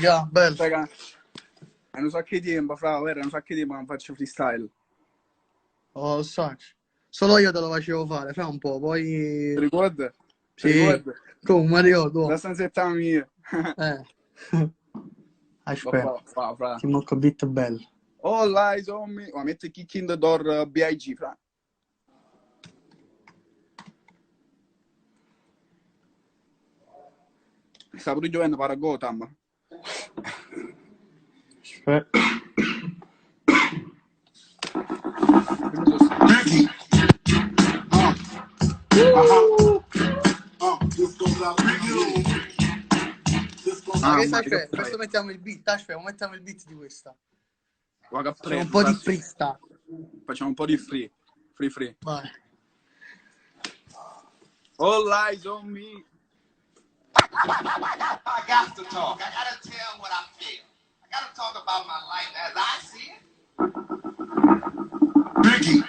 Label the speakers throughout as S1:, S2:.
S1: Yeah, bello.
S2: Raga, è un sacco di tempo, fra, vero, è un sacco di tempo che non faccio freestyle.
S1: Oh, lo so. Solo io te lo facevo fare, fai un po',
S2: Ti
S1: poi...
S2: ricordi? Ti
S1: Sì,
S2: ricordi?
S1: come mi ricordo?
S2: La stanzetta mia.
S1: Eh. Aspetta,
S2: Va, va, fra.
S1: ti manca un beat bello.
S2: All eyes on me. Ma mette Kick in the Door B.I.G., fra. Sta pure giocando para Gotham.
S1: Aspetta.
S3: Biggie. Uh-huh. This goes out to you. This goes
S1: Ma
S2: Ah,
S1: che
S2: ma
S1: sai,
S2: che
S1: aspetta,
S2: fai?
S1: questo mettiamo il beat, aspetta, mettiamo il beat di questa.
S2: Guarda,
S1: Facciamo un
S2: prego,
S1: po' di
S2: fra.
S1: freestyle.
S2: Facciamo un po' di free. Free free.
S1: Vai.
S2: All eyes on me.
S4: I got to talk. I gotta tell what I feel. I gotta talk about my life as I see it.
S3: Biggie.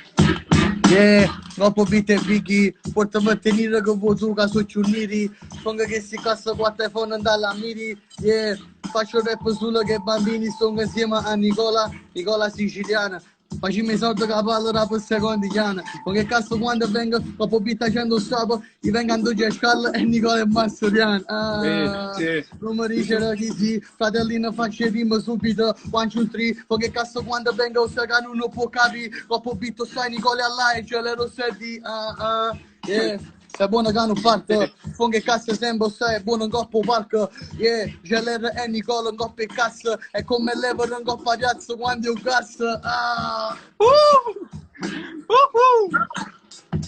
S1: Yeah, dopo beat e Biggie, portami a tenere che vuoi tu, che sono ciurniri, sono che si cassa quattro iPhone dalla miri, yeah, faccio rap solo che bambini sono insieme a Nicola, Nicola Siciliana. Facciamo i soldi che parlo rap secondigliana. Ma che cazzo quando vengo dopo beat 100 sapo, io vengo a Duce Scalla e Nicola e Massoriano. Ah,
S2: Sì, sì.
S1: non mi dice chi sì, fratellino faccio il rima subito, one, two, three, ma che cazzo quando vengo sa che non può capire, dopo beat sai Nicola alla e ce le rossetti, ah ah, yeah. È buono che hanno fatto, con che cazzo sempre sai, è buono in coppa parco, yeah, GLR e Nicola in coppa e cazzo, è come l'Ever in coppa piazza quando è un cazzo, ah.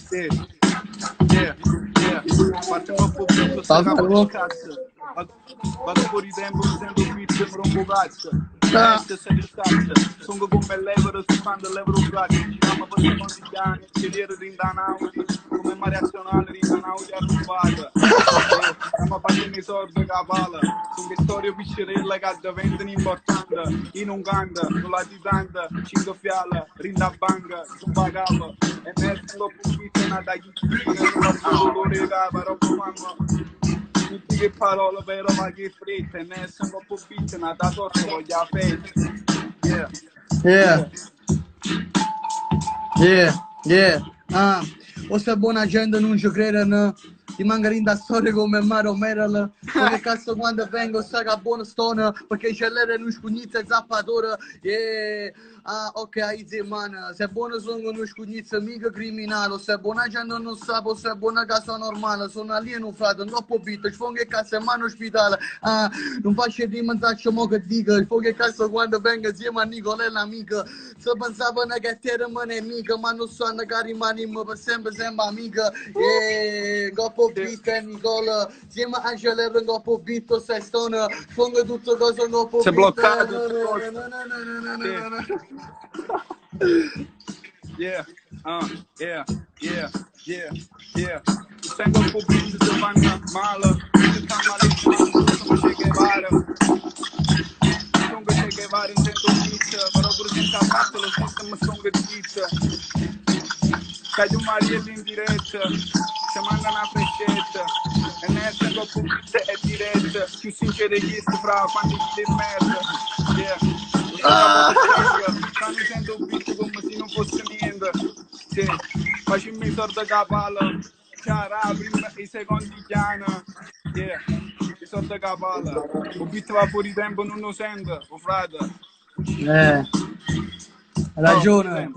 S2: Sì. Yeah. Faccio un po' più sta capo di cazzo. Vado fuori tempo, mi sento beat, mi rompo cazzo.
S1: Ah.
S2: Se di cazzo. Sono come l'Ever, sto fanno l'Ever un cazzo. Giriamo per secondi piani, celere rindanauti, come Maria Nazionale rindanauti arrubata. Stiamo facendo i soldi che pala. Sono che storie piccerelle che diventano importanti. Io non canto, non la di tanta, cinque fiala, rinda banca, sono pagato. E mezzo dopo un beat, una da chi non faccio dolore che però mamma. Tutti che parole però ma che fretta, e ne sono dopo beat, una da sotto voglio la fetta. Yeah.
S1: Yeah. Ah, o se buona gente non ci credono, ti manca in da storia come Mario Merel. Come cazzo quando vengo sa che buono stone, perché c'è l'era non scugnizza e zappatore. Yeah. Ah, ok, easy man. Se buono sono non scugnizza, mica criminale. Se buona gente non sa, se buona casa normale. Sono alieno frate, troppo beat, sfongo che cazzo è mano ospitale. Ah, non faccio rima, non faccio mo che dico. Sfongo che cazzo quando vengo insieme a Nicola e l'amica. Se pensavano che te rimane mica, ma non sanno che rimaniamo per sempre, sempre amica. Yeah, dopo beat e Nicola, insieme a Angelo dopo beat, sei stone, sfongo tutto cosa dopo
S2: Si è
S1: beat.
S2: bloccato tutto cosa.
S1: No, no, no, no, no, no, no.
S2: Yeah. Tengo un po' beat, se fanno male. Se sta male, sono Che Guevara. Sono Che Guevara, intendo beat, però pure senza fatto lo stesso mi sono zitto. Caglio Marielli in diretta, ci manda una freschetta. E ne tengo un beat è diretta. Più sincero chi fra fanno di merda. Yeah. Ah! Stanno sento un beat come se non fosse niente. Sì, facciamo i soldi che palla. Ciao, prima i secondi piano. Yeah, i soldi che palla. Il beat va fuori tempo, non lo sento, oh frate.
S1: Hai ragione.